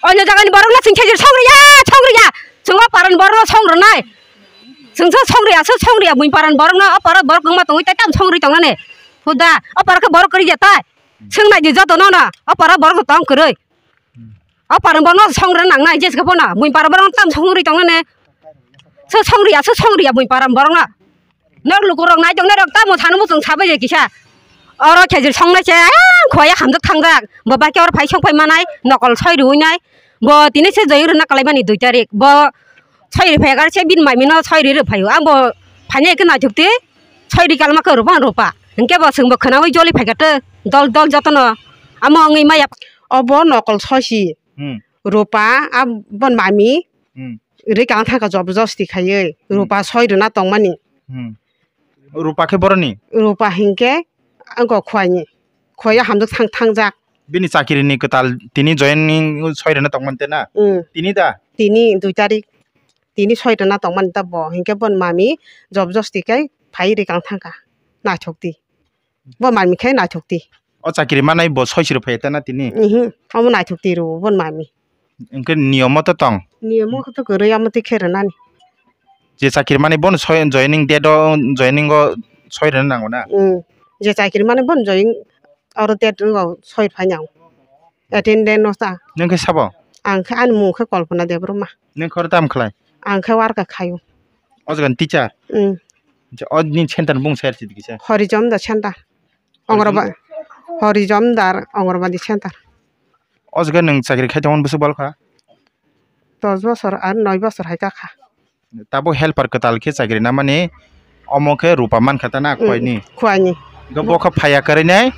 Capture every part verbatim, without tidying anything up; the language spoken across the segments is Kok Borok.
Onyo jagani borokno chwng khe songriya, songriya. Chwng o parani borokno songrinai. Chwng se songriya, se songriya, buini parani borokno, o parani borok wngma tongwi tei tamo songri tongnani. Huda, o para khe borok kwrwi ya tai. Swng nai di joto no no, o para borok tong kwrwi. O para borok no song rwna nangnai, jesa khe bono, buini para borok no tam song rwi tong nani. Se song rwya, se song rwya buini para borok no. Nok luku rok nai tong nai rok tamo sano muchung sabai je kisa. Oro khejir song nai se, ah, khoya hamjak thangjak. Bo bai khe oro phai song phai manai, nokol soi rwi nai. Bo tini se joi rwna kalai mani dui tarik. Bo soi rwi phai kar se bini mami no soi rwi rw phai o. Ang bo phai nai khe naithok twi, soi rwi kalma khe rw pha rw pha. Hinkhe bo chwng bo khwnaui joli phai kha twi, dol dol joto no. Amo wngwi maya. Obo nokol soisi. Hmm. Rupa, a, bon mami, Hmm. Rwi kang thangkha job josti khaiwi. Hmm. Rupa soi rwna tongmani. Hmm. Rupa khe boroni? Rupa hinkhe angko khwaini. Khwaya hamjak thang thangjak. Bini chakiri ni kwtal tini joining soi rwna tongmani te na? Hmm. Tini da? Tini dui tarik. Tini soi rwna tongmani ta bo. Hinkhe bon mami job josti khe phai rwi kang thangkha. Naithok di. Bo mami khe naithok di. O chakiri manai bo soi siro phai ta na tini? Mhm. Omo naithok di ro bon mami. Hinkhe niyom moto tong? Niyom moto kwrwi omo twi khe rwnani. Je chakiri manai bono soi joining date o joining o soi rwna nango na? Mm. Je chakiri manai bono joining oro date o soi phai nang. Attendance no ta. Nung khe sabo? Ang khe ani mung khe Kalpana Debbarma. Nung khe oro tam khlai? Ang khe work khaio. O jaga ni teacher? Mm. O ni center ni bung ser si kisa? Horijomda center. Ongorba-, Horijomdar Ongorobadi center. O jaga nwng chakri khai tongmani bwswk bal kha? Dos bosor ar noi bosor hai kakha. Tabuk helper kwtal khe chakri namani omo khe rupa mankha ta na, mm, khwaini? Khwaini. Hwnkhe bo khe phaiya kwrwi nai,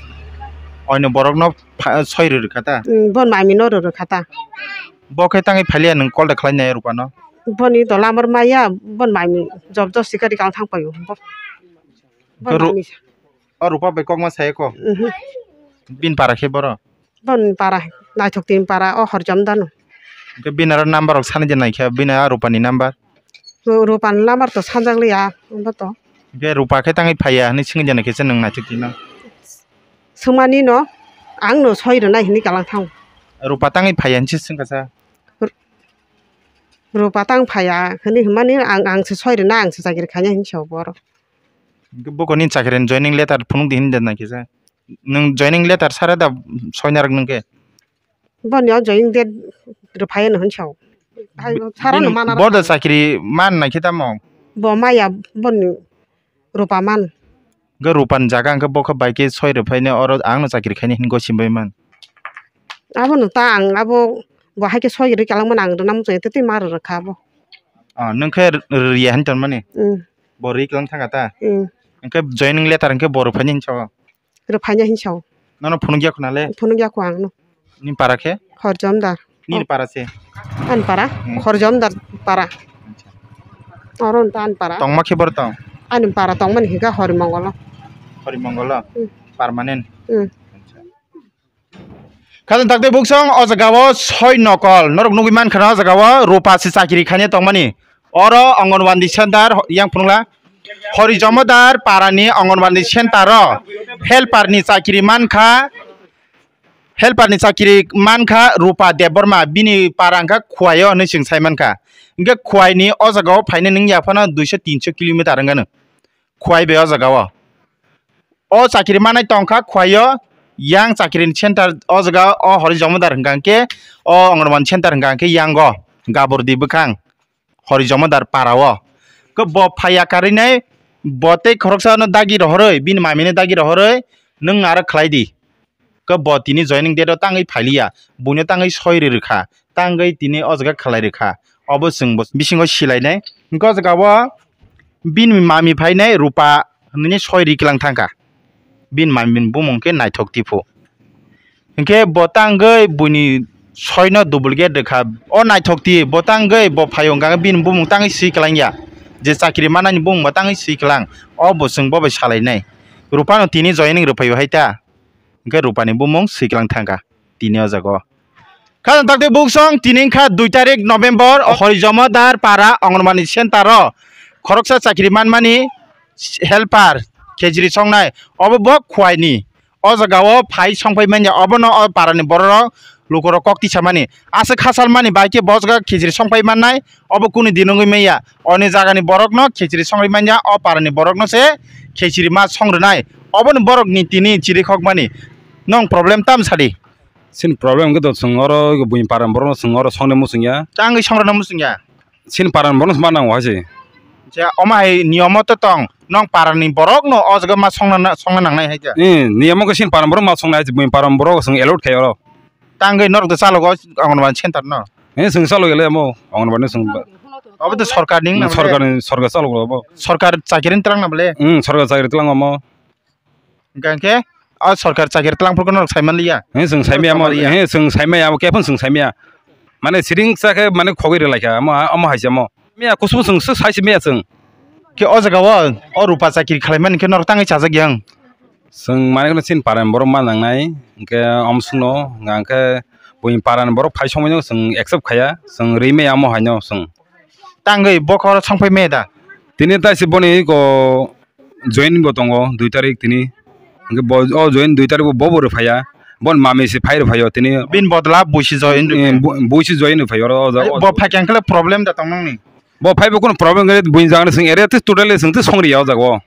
oino borokno pha-, soi rwrwkha ta? Mm, bon mami no rwrwkha ta? Bo khe tangwi phailiya nwng call da khlai nai rupano? Boni tola amar maya, bon mami job job sikari kang thang paio. Bo-, bon Ru-, mami sa. O rupa bai kokma saya ko? Mhm. Bin para khe boro? Bon para, naithok tin para, o horjom dano. Hwnkhe bini aro number rok sani je naikha, bini a rupani number? Ru-, rupani number to sanjak liya, bo to. Hwnkhe rupa khe tangwi phaiya hinwi swngwi je naikhe se nwng naithok tino? Swngmani no, ang no soi rwnai hinwi kalang thang. Rupa tangwi phaiya hinwi se swngkha sa? Ru-, rupa tang phaiya hinwi hwnmani ang, ang se soi rwna, ang se chakri khaina hinwi sa boro. Hwnkhe bokoni chakri ni joining letter phunuk di hinwi je naikhe se? Nwng joining letter sara da soinarok nwng khe? Boni o joining date rwphai no hinwi sao. Hai bi-, sara no bini mana bo da rwphai. Chakri man nai khe tamo? Bo maya boni rupa man. Hwnkhe rupan jaga hwnkhe bo khe bai khe soi rwphai no oro ang no chakri khaini hinwi gosim bai man. Abo no ta ang abo bo hai khe soi rwi kalang man ang rwna muchung tei ma rwrwkha abo. Ah, nwng khe rw-, rwya hinwi tonmani? Mm. Bo rwi kalang thangkha ta? Mm. Hwnkhe joining letter hwnkhe bo rwphaini hinwi sao? Rwphaina hinwi sao. Nono phunukya khuna le? Phunukya kho ang no. Ni para khe? Horjomdar. Nini para se? Ani para? Hmm. Horjomdar para. Acha. Oro nta ani para. Tongma khe bor tong? Ani para tongmani hinkha Horimongolo. Horimongolo? Hmm. Permanent? Hmm. Acha. Khajang takte buksong o jaga o soi nokol. Norok nugwi mankha na o jaga o rupa se chakiri khaina tongmani. Oro Anganwadi center ho-, yang phunukla. Hori Jomodar parani Anganwadi center o helper ni chakiri mankha, helper ni chakiri mankha Rupa Debbarma, bini para wngkha Khwai o hinwi chwng sai mankha. Hwnkhe Khwai ni o jaga o phainai nwng yaphano duiso tinso kilometer wngkha nwng Khwai bai o jaga o. O chakiri manai tongkha Khwai o, yang chakiri ni center o jaga o Hori Jomodar hwnkha hwnkhe o Anganwadi center hwnkha hwnkhe yang o Gabordi bwkhang. Hori Jomodar para o. Khe bo phaiya karwi nai, bo tei khoroksa no dagi rohorwi, bini mami no dagi rohorwi, nwng aro khlai di. Khe bo tini joining date o tangwi phailiya, buino tangwi soi rwrwkha, tangwi tini o jaga khlai rwkha. Obo chwng bo bisingo silai nai. Hwnkhe o jaga o bini mami phainai Rupa hinwi soi riklang thangkha. Bini mami ni bumung khe Naithok Tiphu. Hinkhe bo tangwi buini soino duplicate rwkha. O Naithok Ti, bo tangwi bo phaio hwnkha khe bini bumung tangwi swi kwlangya. Je chakri manani bumung bo tangwi swi kwlang. O bo chwng bo bai salainai. Rupano tini joining rwphaio hai ta. Hinkhe Rupani bumung swi kwlang thangkha tini o jaga o. Khajang takte buksong tini wngkha dui tarik November, Hori Jomodar para Anganwadi center o khoroksa chakri manmani helper khejri songnai, obo bo Khwai ni. O jaga o phai songphai manya, obono o para ni borok rok lukurok kok tisamani. Aswk khasalmani bai khe bo jaga khichiri songpai mannai, obo kunu din wngwi manya. Oni jagani borokno khichiri songwi manya, o parani borokno se khichiri ma songrwnai. Oboni borokni tini chirikhokmani. Nwng problem tam sadi? Chini problem wngkhe to chwng oro buini parani borokno chwng oro songni muchungya. Tangwi songrwna muchungya? Chini parani borokno ma nango hai se. Je, omo hai niyomo to tong, nwng parani borokno o jaga ma songna, songna nangnai hai khe. Eh, niyomo khe chini parani borok ma songnai hai se, buini parani borok chwng allowed khai oro. Tangwi norok to chalogo Anganwadi center no? Eh, chwng chalogo le omo Anganwadi chwng. Obo to sorkar ni wngna bole? Sorkar ni, sorkar chalogo obo. Sorkar chakiri ni twlang na bole? Hmm, sorkar chakiri twlang omo. Hingke, hingke, o sorkar chakiri twlang phuru norok sai manliya? He, chwng sai maya omo, he, chwng sai maya omo, khe phano chwng sai maya. Mane siring cha khe mane khogwi rwlai kha, omo, omo hai se omo. Maya kusu chwng sai se maya chwng. Khe o jaga o, o rupa chakiri khlai mani khe norok tangwi chajak yang? Chwng mane kheno chini parani borok ma nangnai, hingke omo chwngno, hingka hingke buini parani borok phai songwi no chwng accept khaiya, chwng rwi maya omo hai no chwng. Tangwi bokhoro songphai maya da? Tini taisi boni ko joining bo tongo dui tarik tini. Hingke bo o join dui tarik bo bo rwphaiya. Bon mami se phai rwphaio tini. Bini bodla buisi join rwphaio. Eh, bu-, buisi join rwphaio oro o jaga. Bo phaikhe hingkhe problem da tong nongni? Bo phaibo kono problem gwnai, buini jagani chwng area twi totally chwng twi songriya o jaga o.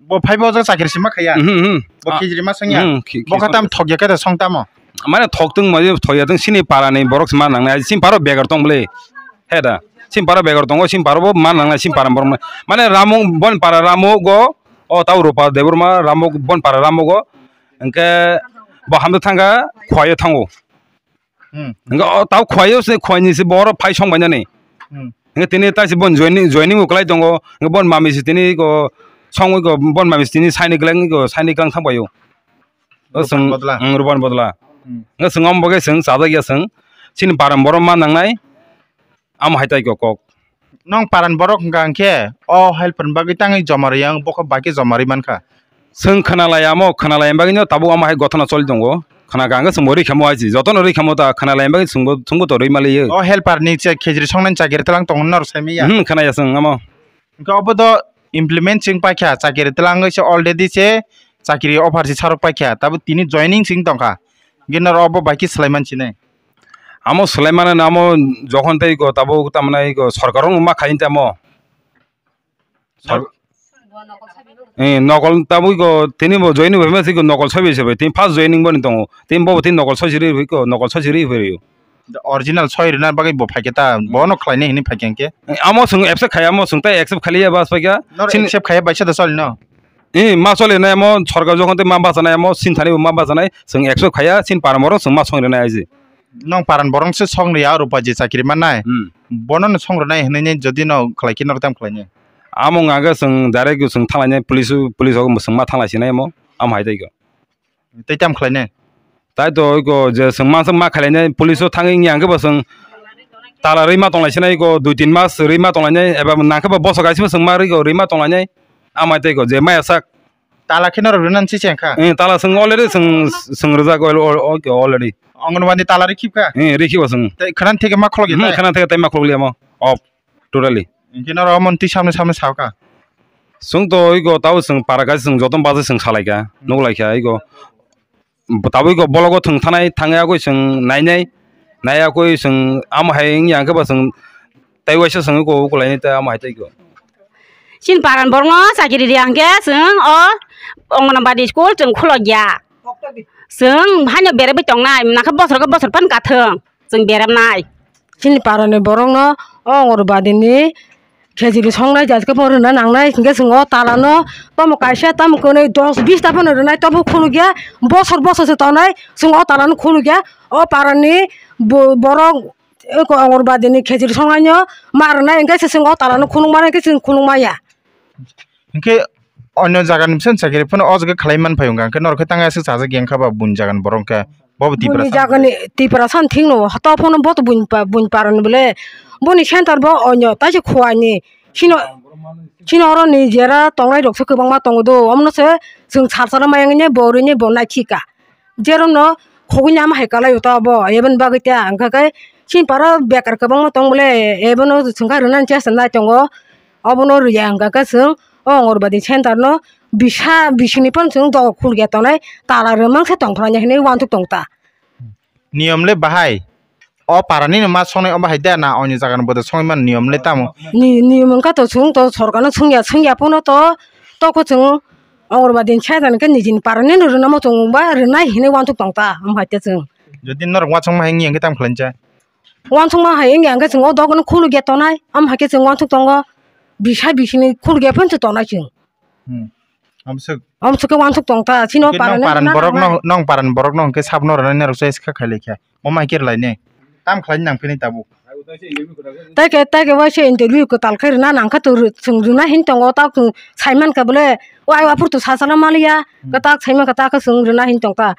Bo phaibo o jaga chakiri sima khaiya? Mhm, mhm. Bo ah, khejri ma songya? Mhm, khe-, bo khe kha tam songya. Thokya khe da song tamo? Mane thok tong ma thokya tong sini parani borok se ma nangnai, sini paro begar tong bwle. He da. Sini paro begar tongo, sini paro bo ma nangnai, sini para borok ma. Mane Ramung, bon para Ramung go, o tau Rupa Debbarma, Ramung, bon para Ramung go. Hingke bo hamdo thangkha, Khowai o thango. Hmm. Hingke o tau Khowai o se, Khowai ni se borok phai song bainani. Hmm. Hingke tini taisi bon joining, joining bo kwlai tongo. Hingke bon mami se tini ko songwi ko bon mami se tini saini kwlai ko saini kwlai thang paio. O chwng, Rupan bodla. Hmm, Rupan bodla. Hmm. Hingke chwng omo bagwi chwng chajak ya chwng. Chini paran borok ma nangnai. Amo hai tai kok kok. Nong paran borok hingka hingke o helper ni bagwi tangwi joma rwya ang bokha bai khe joma rwi mankha. Chwng khwnalai amo khwnalai bagwi no tabuk amo hai gothana choli tongo. Khwna kha hingke chwngbo rwi khamo hai se jotono rwi khamo ta khwnalai bagwi chwngbo chwngbo to rwi maliyo. O helper ni che khejri songnani chakiri tlang tongo norok sai manya? Hmm, khwnaya chwng amo. Hingke obo do implement chwng paikha chakiri twlangwi se already se chakiri offer se sarok paikha tabuk tini joining chwng tongkha. Hingke norok obo bai khe swlai mansinai? Amo swlai mano amo jokhon tei go tabuk tamnai go sorkar rok ma khaini tamo. Sor-, eh, nokol tabuk go tini bo joining bai ma se go nokol soi bai se bai tini first joining boni tongo tini bo tini nokol soi se ri ko nokol soi se ri bai rio. Original soi rwna bagwi bo phaikhe ta, bono khlainai hinwi phaikhe hwnkhe? Amo chwng accept khaiya, amo chwng tei accept khaliya bas phaikha. Noro accept khaiya baisa da cholino? Eh, ma cholinai amo sorkar jokhon tei ma bachanai amo sinthani bo ma bachanai, chwng accept khaiya, sin paramoro chwng ma songrinai aji. Nong paran borong se songriya, aro pa je chakri mannai. Hmm. Bono no songrinai hinwi jodi no khlaikhe noro tamo khlainai? Amo wngkha khe chwng direct chwng thanglainai, police, police rok chwng ma thanglaisinai amo, amo hai tei khe. Tei tamo khlainai? Tai to iko je chwng ma, chwng ma khailai nai police o thangwi wngya hwnkhe bo chwng tala rwi ma tonglai sinai iko dui tin mas rwi ma tonglai nai eba nangkhe bo bosok kaisa bo chwng ma rwi ko rwi ma tonglai nai amai tei ko je maya sak. Tala khe norok rwna se cheng kha? Eh, tala chwng already chwng, chwng rwjak al-, al-, al-, already. Anganwadi tala rwi khip kha? Eh, rwi khibo chwng. Tei khwna theke ma kholok ya? Hmm, tai? Khwna theke tai ma kholok ya mo. Off. Totally. Hingke norok omo twi samno samno sao kha? Chwng to iko tabo chwng para kaisa chwng joto bacha chwng salai kha, nuklai kha iko. Tabo iko bologo thwng thanai thangya koi chwng nainai, naiya koi chwng amo hai wngya hwnkhe bo chwng tei waisa chwng iko ukulainai tei amo hai tei iko. Chini paran borokno chakiri riya hwnkhe chwng o Anganwadi school chwng khulokya. Chwng haino beraiwi tongnai, nakhe bosor khe bosor phano kathwng. Chwng beramnai. Chini parani borokno o Anganwadi ni khejiri songnai jat khe bo rwna nangnai, hinkhe chwng o tala no tamo kaisa tamo kwnwi dos bis ta phano rwnai, tobo khunukya bosor bosor se tongnai, chwng o tala no khunukya. O parani bo-, borok eko Anganwadi ni khejiri songnai no ma rwnai, hinkhe se chwng o tala no khunuk mano, hinkhe chwng khunuk maya. Hinkhe onyo jaga ni bwswk chakiri phano o jaga khlai man phai wngkha, hinkhe norok khe tang aswk chajak ya wngkha ba buini jaga ni borok wngkha, bo bo Tipra boni sa jaga ni Tipra san thik no, hato phano bo to buini pa, buini para ni bole, boni center bo onyo taisa Khowai ni, chini, chini oro ni jera tongnai rok se kwbangma tongo do, omo no se chwng sar sar maya wngya bo rwini bo nai thika. Jerono khogwi ni ama hai kalai o ta obo, eboni bagwi ta hwnka khe chini para bekar kwbangma tong bole, ebono chwngkha rwnani chesta nai tongo, obono rwya hwnka khe chwng o Anganwadi center no bisa bisingni phano chwng doga khulya tongnai, tala rwmang se tongphra hinwi uansuk tong ta. Niyom le bahai. O para nini ma songnai omo hai da na onyo jaga ni bwdai songwi man niyom le tamo? Ni, niyom wngkha to, chwng to sorkar no swngya, swngya phano to, toko chwng Anganwadi ni sai dan khe nijini para nini rwna muchung ba rwnai hinwi uansuk tong ta, omo hai khe chwng. Jodi norok uansukma hai wngya hwnkhe tamo khlai nai? Uansukma hai wngya hwnkhe chwng o dogan khulugya tonai, omo hai khe chwng uansuk tongo, bisai bisini khulugya phano tonai chwng. Hmm. Amswk. Amswk khe uansuk tong ta, chini o Hwnkhe para nong ni paran rwna borok nang no, nai. Nong paran borok no hwnkhe sabno rwnai norok choice kha khailai kha. Omo hai khe rwlai ne. Tam khlai nang phini tabuk. Tai khe, tai khe waisa interview kwtal khe rwna nang kha to rw-, chwng rwna hin tongo ta chwng sai man kha bole. O ai aphuru to sasana maliya. Hmm. Kwtak sai man kha ta khe chwng rwna hin tong ta.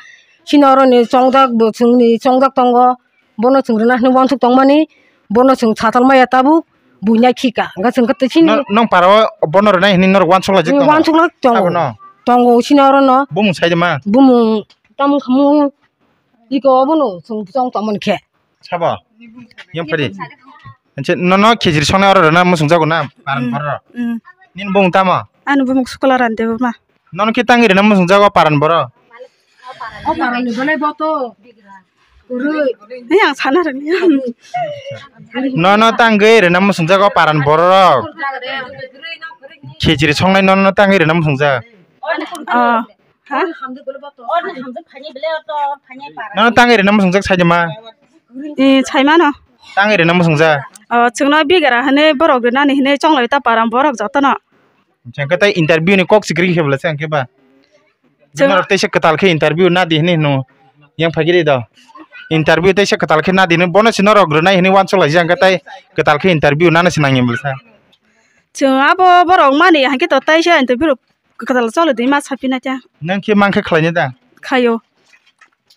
Chini oro ni chongjak bo chwng ni chongjak tongo. Bono chwng rwna hwnwi uansuk tongmani, bono chwng satal maya tabuk, buina khika. Hwnkhe chwng khe tei chini No-, nong para o bono rwnai hwnwi norok uansuk laijak tongo? Uansuk lai tongo. Abono? Tongo, chini oro no. Bumung sai de ma? Bumung, tamung khamung, iko obono chwng chong tongmani khe. Sabo? Yang phari? Nche nono khejri songnai oro rwna muchung jago na? Paran Mm, borok? Mm. Nini bumung tamo? Ani bumung Sukla Rani Debbarma. Nono khe tangwi rwna muchung jago paran borok? O parani belai boto. Kwrwi. Ei, ang sana rwngya. Nono tangwi rwna muchung jago paran borok? Khichiri songnai nono tangwi rwna muchung jak? Oh. Ha? Nono tangwi rwna muchung jak saidi ma? Eh, saimano. Tangwi rwna muchung jak? Oh, chwngno bigara hwnwi borok rwnani hwnwi chonglai ta paran borok jotono. Hwnkhe tai interview ni kok sikri khe bwlai se hwnkhe ba. Chwng- Norok teisa kwtal khe interview na di hwnwi hwno. Yang phagiri do. Interview teisa kwtal khe na di hwnwi bono se norok rwnai hwnwi uansuk laijak hwnkhe tai kwtal khe interview nana se nangya bwlai sa. Chwng abo borok mani hwnkhe to teisa interview rok kwtal choli di ma sapina ta. Nang khe mang khe khlainai da? Khaio.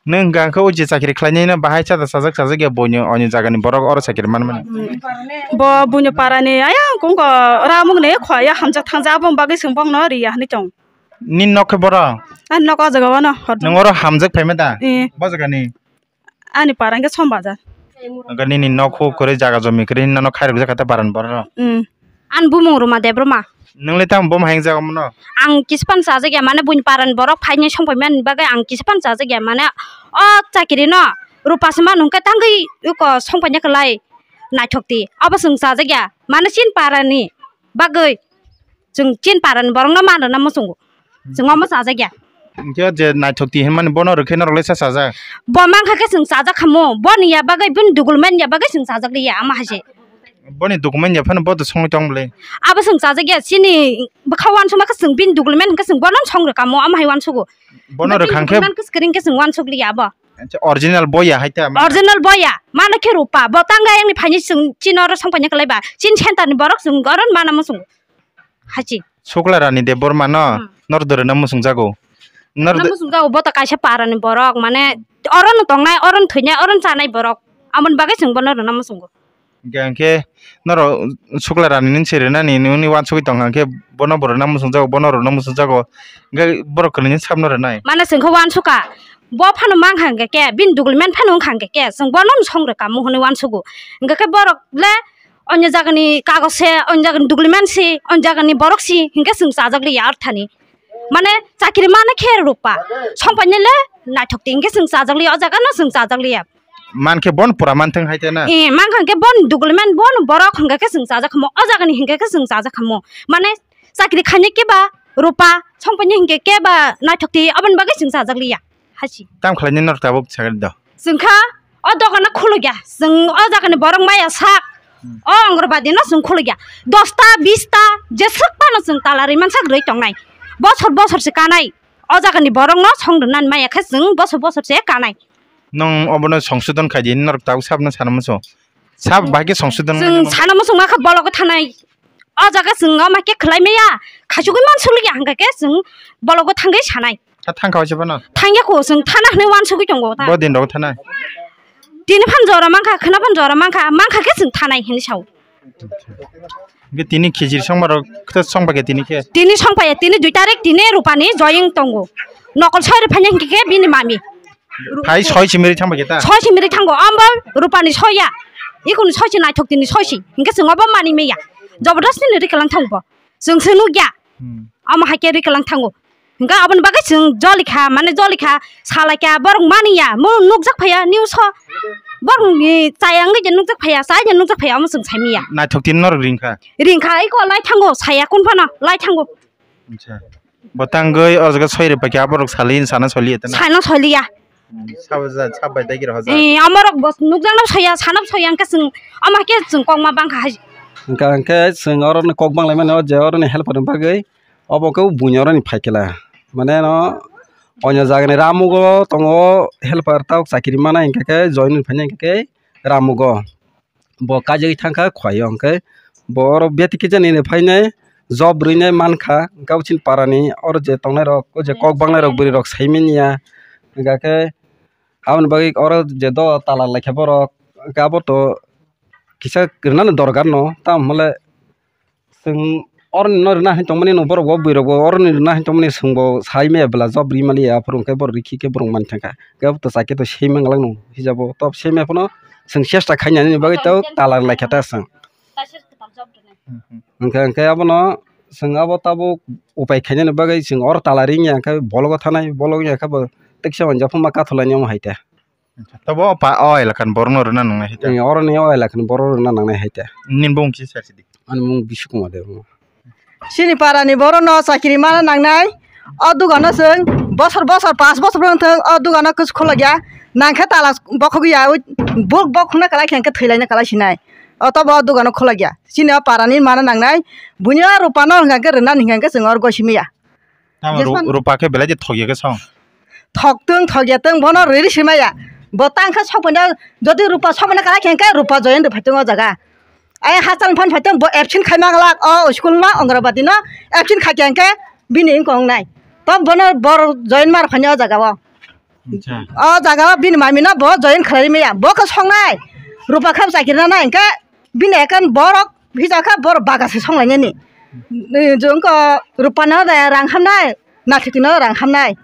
Nwng hwnkha khe o je chakiri khlainaino bahai chada sajak sajak ya boino oini jagani borok oro chakiri manmani. Bo buino parani ayang kungko ramungni khwlaiya hamjak thangjak aboni bagwi chwng bokno riya hinwi tong. Nini nok khe boro? Ani nok o jaga o no hor. Nwng oro hamjak phaima da? Eh. Bo jagani? Ani para hwnkhe Som Bazar. Hwnkhe nini nok huk kwrwi jaga jomi kwrwi hinwi nono khairokjak kha ta parani borok? Hmm. Ani bumung Ruma Debbarma. Nwng le tamo bomo hayung jaga mano? Ang kisa phano chajak ya, mane buini parani borok phainai songphaimani bagwi ang kisa phano chajak ya, mane o chakiri no Rupa se manu hwnkhe tangwi eko songphaina kwlai naithok di, abo chwng chajak ya, mane chini parani bagwi chwng chini parani borokno man rwna muchungo. Chwng omo chajak ya. Hwnkhe o je naithok di hinmani bono rwkhe norok le sa chajak? Bo mankha khe chwng chajak khamu. Boni ya bagwi, bini document ya bagwi chwng chajak liya, ama hai se. Boni document ya phano bo to songwi tong bwle? Abo chwng chajak ya, chini bwkha uansukma khe chwng bini document hwnkhe chwng bono song rwkamo, ama hai uansugo. Bono rwkhang khe? Document khe swkring khe chwng uansuk liya abo. Acha, original bo ya hai ta? Original bo ya, mano khe Rupa, bo tangwi ayangni phaini chwng chini oro songphaina kwlai ba, chini center ni borok chwng oro mana muchungo. Hachi. Sukla Rani Debbarma no, hmm, nor dore na muchung jago. Nor na muchung jago, bo to kaisa para ni borok, mane oro no tongnai, oro no thwinai, oro no chanai borok. Amoni bagwi chwng bono rwna muchungo. Hingke, hingke noro Sukla Rani ni se rwnani, nini wansugwi tongkha, hingke bono bo rwna muchung jago, bono rwna muchung jago. Hingke borok kwlwini sabno rwnai. Mane chwng khe wansuka, bo phano mankha hingke ke, bini document phano wngkha hingke ke, chwng bono no song rwkamo hwnwi wansugo. Hingke ke borok le, Onyo jagani kagoj se, onyo jagani document si, onyo jagani borok si, hinkhe chwng chajak liya arthani. Mane chakiri mane khe rwkpa. Songpainai le naithok di hinkhe chwng chajak liya, o jaga no chwng chajak liya. Mankhe bon pura manthang hai te na? Eh, mankha hinkhe bon document bon borok hinkhe khe chwng chajak khamo, o jagani hinkhe khe chwng chajak khamo. Mane chakiri khainai khe ba rwkpa, songpainai hinkhe khe ba naithok di, aboni bagwi chwng chajak liya. Hasi. Tam khlainai norok tabuk sakha do? Chwng kha o dogan no khulugya. Chwng o jaga ni borok maya sak. Hmm. O Anganwadi no chwng khulugya. Dosta, bista, jeswk phano chwng tala rwi mansak rwi tongnai. Bosor bosor se kanai. O jaga ni borok no song rwnani maya khe chwng bosor bosor se kanai. Nwng obono songsodon khai di, norok tabuk sabno sana muchung. Sab bahai khe songsodon. Chwng sana muchung ma kha bologo thanai. O jaga chwng o ma khe khlai maya, khasugwi mansukliya hwnkha khe chwng bologo thangwi sanai. Tha thangkha waisa bono? Thangya kho, chwng thana hwnwi wansugwi tongo ta. Bo din rogo thana? Tini phan jora mankha, khwna phan jora mankha, mankha khe chwng thanai hwnwi sao. Hwnkhe tini khichiri songma rok, khe songba khe tini khe? Tini songpaya, tini dui tarik, tini Rupani joyeng tongo. Nokol soi rwphani hwnkhe khe bini mami. Phai soi simi ri thangba khe ta? Soi simi ri thango, amba Rupani soi ya. Ikuni soi si naithok tini soi si. Hwnkhe chwng obo mani maya. Jabardast ni ri kalang thango bo. Chwng se nukya. Hmm. Amo hai khe ri kalang thango. Hingke aboni bagwi chwng jolikha, mane jolikha, salaikha, borok maniya, mo nukjak phaiya, news o. Borok ni chayang de nukjak phaiya, chayang nukjak phaiya, omo chwng saimiya. Naithok tin norok ringkha. Ringkha, iko lai thango, saya kun phano, lai thango. Acha. Bo tangwi o jaga soi rwpaikha, aborok sali sana soliya tana. Sana soliya. Sabo ja, sab bai dagi rohor ja. Eh, amorok bo nukjakno soya, sanab soya, hingke chwng, ama hake chwng kokma bangkha hai. Hingka hingke chwng oro ni kok banglaimani, o je oro ni helper ni bagwi, obo khe buini oro ni phaikela. Mane no, onya jaga ni ramugo tongo, helper tok chakiri mana hingke khe join ni phanya hingke khe ramugo. Bo kaijagwi thangkha khwlai o, hwnkhe bo oro beti kisa nini phainai job rwinai mankha, hwnkhe abo chini parani oro je tongnairok, o je kok bangnairok, bwrwirok saimanya, hwnkhe aboni bagwi oro je do tala laikha borok, hwnkhe abo to kisa rwnani dorkar no, tamo hwnle. Chwng oroni no rwna hai tongmani no borok bo bwrwi rok bo oroni rwna hai tongmani chwng bo sai maya bwla job ri mali ya aphuru hwnkhe borok rikhi khe borok man thangkha. Kebo to chakhe to sei manglak no hijabo to sei maya phano chwng chesta khainani bagwi to tala lai kha ta chwng. Hwnkhe hwnkhe abono chwng abo tabuk upai khainani bagwi chwng oro tala ring ya hwnkhe bologo thanai bologo ya khe bo teksa manjak phano ma kathulaini omo hai ta. Tobo o pa, o elakani borokno rwna nangnai hai ta. Eh, oroni o elakani borok rwna nangnai hai ta. Nini bumung kisa sar sidi. Ani mung Bisu Kumar Debbarma. Chini parani borokno chakiri mana nangnai. O dugano chwng bosor bosor, pas bosor wng thwng, o dugano kwchwk khulokya. Nangkhe tala bokhogwi ya, buk bokhokna kwlai khe hwnkhe thwilaina kwlai sinai. O tobo o dugano khulokya. Chini o parani mana nangnai. Buini o rupano hwnkha khe rwna hwnkha khe chwng oro goi simi ya. Tamo ru-, Jesman. Rupa khe belai de thokya khe song. Thok tong thokya tong bono riri simaya. Bo tang khe sok phano jodi rupa sok phano kala khe hwnkhe rupa join rw phai tong o jaga. Ai hachal phan phai tong bo absent khai ma glak o school ma Anganwadi no absent khai khe hwnkhe bini wng kong nai. To bono bor join mar phai o jaga o. Acha. O jaga o bini mami no bo join khlai maya. Bo khe song nai. Rupa khe chakiri na nai hwnkhe bini account borok hija khe borok baga se songlainani. Ni jongko rupa no da rang hamnai, nathiti no rang hamnai.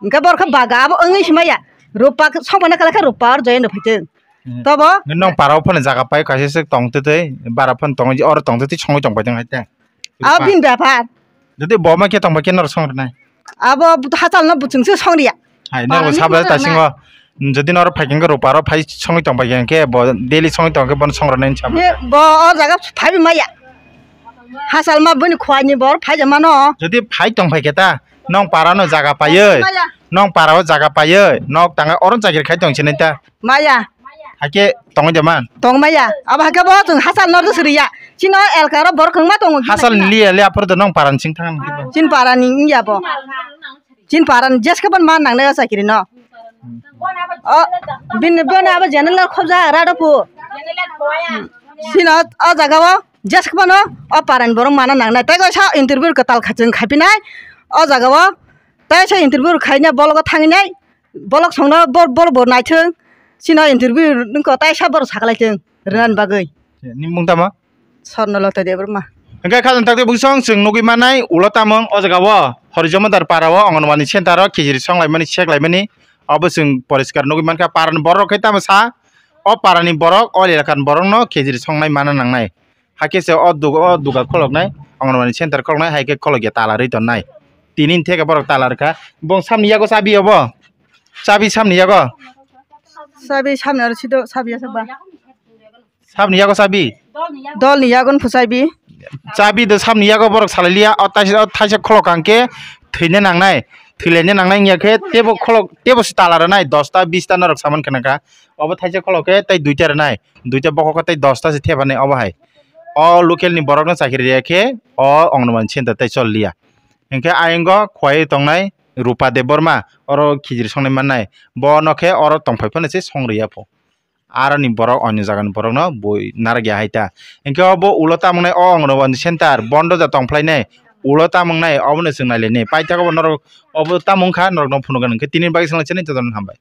Hingke borok khe baga abo wngwi se maya. Rupa songmani kala khe rupa or join rw phaiteng. Hmm. Tobo. Nong para o phano jaga pai kaisa se tong twi twi, bara phano tong oro tong twi twi songwi tong pai tong hai te. Abo bini bepar. Jodi bo ma khe tong pai khe nor song rwnai. Abo hachal no buchung se song riya. Hai, nang bo sabo tasingo, jodi noro phai khe rupa ro phai songwi tong pai khe bo daily songwi tong khe bono song rwnai hinwi sabo. He, bo o jaga phai maya. Hachal ma bini khwai ni bor phai ja mano. Jodi phai tong phai khe ta, nong para no jaga paiwi, maya. Nong para o jaga paiwi, nok tanga oro chakiri khai tong sinai ta. Maya. Hakhe tongwi de man. Tong maya. Abo hakhe bo chwng hachal no rwsri ya. Chino elka ro bor khwngma tongo. Hachal ni liya liya aphuru do nong para ni sing thang. Chin para ni ya bo. Chin para ni jeske ban man nang na chakiri no. O bin bin abo general khobja ra do pu. Sino o jaga o jeske ban o para ni borok mana nang na. Tei sa interview kwtal khachung khapinai. O jaga o tei sa interview khaina bologo thanginai. Bolok songno bor bor bo naithung. Chino interview nungko taisa bor saklaithung rwnani bagwi. Ni mung tamo? Sorno Lota Debbarma. Hingke khajang takte bwsong chwng nugwi manai ulo tamung o jaga o Horijomodar para o Anganwadi center o khejri songlaimani seklaimani obo chwng poriskar nugwi mankha parani borok khe tamo sa o parani borok o elakani borokno khejri songnai mana nangnai. Hakhe se o dug-, o duga kholoknai, Anganwadi center kholoknai, hai khe kholokya tala rwi tonnai. Tini theke borok tala rwkha. Bong samni yago chabi obo? Chabi samni yago? Chabi samni aro sido, chabi asa ba. Samni yago chabi? Dolni yago nuphu chabi. Chabi do samni yago borok salai liya. O taisa, o thaisa kholok hwnkhe thwina nangnai. Thwilaina nangnai wngya khe tebo kholok, tebo se tala rwnai, dosta, bista norok saman khna kha. Obo thaisa kholok khe tei duita rwnai. Duita bokhok khe tei dosta se thepani obo hai. O local ni borok no chakiri riya khe o Anganwadi center tei chol liya. Hinkhe ayang o khwlai tongnai Rupa Debbarma oro khijri songnai mannai. Bono khe oro tongphai phano se song riya pho. Aroni borok onyo jaga ni borok no bui narak ya hai ta. Hinkhe obo ulo tamung nai o Anganwadi center bondo ja tongphlai nai. Ulo tamung nai obo no chwng nai lai nai. Paithak obo norok obo tamung kha norok no phunukha hinkhe tini bagwi swngla chini jotono hambai.